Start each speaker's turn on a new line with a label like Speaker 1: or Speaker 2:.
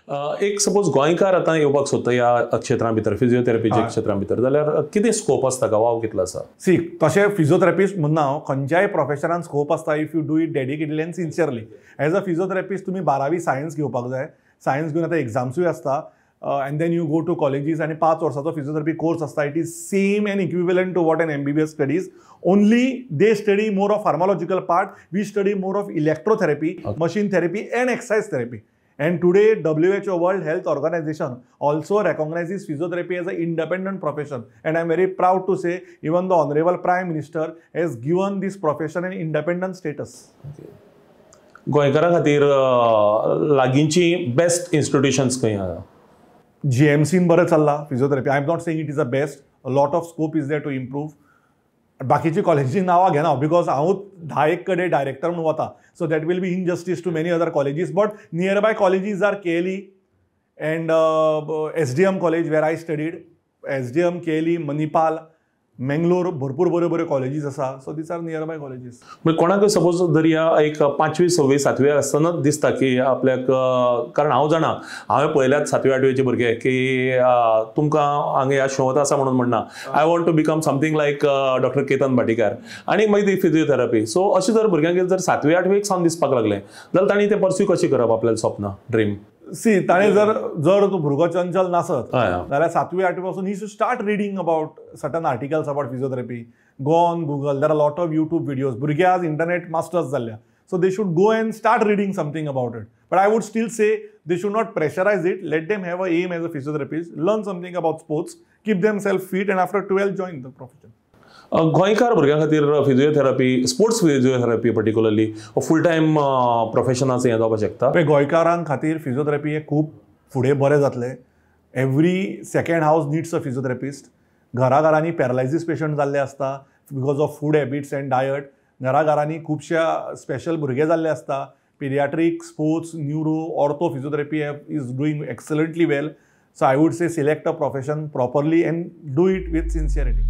Speaker 1: एक सपोज गोंयकार आतां येवपाक सोदता ह्या क्षेत्रां भितर, फिजियोथेरपीच्या क्षेत्रां भितर, जाल्यार कितें स्कोप आसता का, वाव कितलो आसा?
Speaker 2: सी, तशें फिजियोथेरपिस्ट म्हणना हांव, खंयच्याय प्रोफेशनान स्कोप आसता if you do it dedicatedly and sincerely. As a physiotherapist तुमी 12वी सायन्स घेवपाक जाय, सायन्स घेवन आतां एग्जाम्सूय आसता, and then you go to colleges आनी 5 वर्साचो फिजियोथेरपी कोर्स आसता. It is same and equivalent to what an MBBS studies, only they study more of pharmacological part, we study more of electrotherapy, machine therapy and exercise therapy. And today WHO, World Health Organization, also recognizes physiotherapy as an independent profession. And I am very proud to say even the Honorable Prime Minister has given this profession an independent status.
Speaker 1: गोंयकारां खातीर लागींची best institutions खंय आसा?
Speaker 2: GMC बरें चल्ला physiotherapy. I am not saying it is the best, a lot of scope is there to improve. बाकीची कॉलेजीची नांवां घेना because हांव 10 कडेन डायरेक्टर म्हणून वता, so that will be injustice to many other colleges. But near by colleges are KLE and SDM college where I studied, SDM, KLE, Manipal, Mangalore, भरपूर बऱ्यो बऱ्यो कॉलेजीस आसा. So these are near by colleges.
Speaker 1: म्हणजे कोणाकूय suppose जर ह्या एक 5वी 6वी 7वी आसतनाच दिसता की आपल्याक, कारण हांव जाणा, हांवें पळयल्यात 7वी 8वीचे भुरगे की तुमकां हांगा ह्या शोध आसा म्हणून म्हणना, I want to become something like doctor Ketan Bhatikar, आनी मागीर ती फिजियोथेरपी. सो अशें जर भुरग्यांक जर 7वी 8वीक सावन दिसपाक लागलें जाल्यार तांणी तें पर्स्यू कशें करप आपल्याला स्वप्न, ड्रीम?
Speaker 2: सी, ताणें जर जर तूं भुरगो चंचल नासत जाल्यार 7वी 8वी पासून he should start reading about certain articles about physiotherapy. Go on Google, there are lot of YouTube videos. भुरगे आज इंटरनेट मास्टर्स जाल्ल्या, so they should go and start reading something about it. But I would still say they should not pressurise it. Let them have a aim as a physiotherapist, learn something about sports, keep them self fit and after 12 join the profession.
Speaker 1: गोंयकार भुरग्यां खातीर physiotherapy, sports physiotherapy particularly full time प्रोफेशनाचें हें जावपाक शकता?
Speaker 2: गोंयकारां खातीर physiotherapy हें खूब फुडें बरें जातलें. Every second house needs a physiotherapist. घराघरांनी पॅरालायजीस पेशंट जाल्ले आसता because of food habits and diet. घराघरांनी खुबश्या स्पेशल भुरगे जाल्ले आसता. Paediatric, sports, neuro, ortho physiotherapy is doing excellently well. So I would say select a profession properly and do it with sincerity.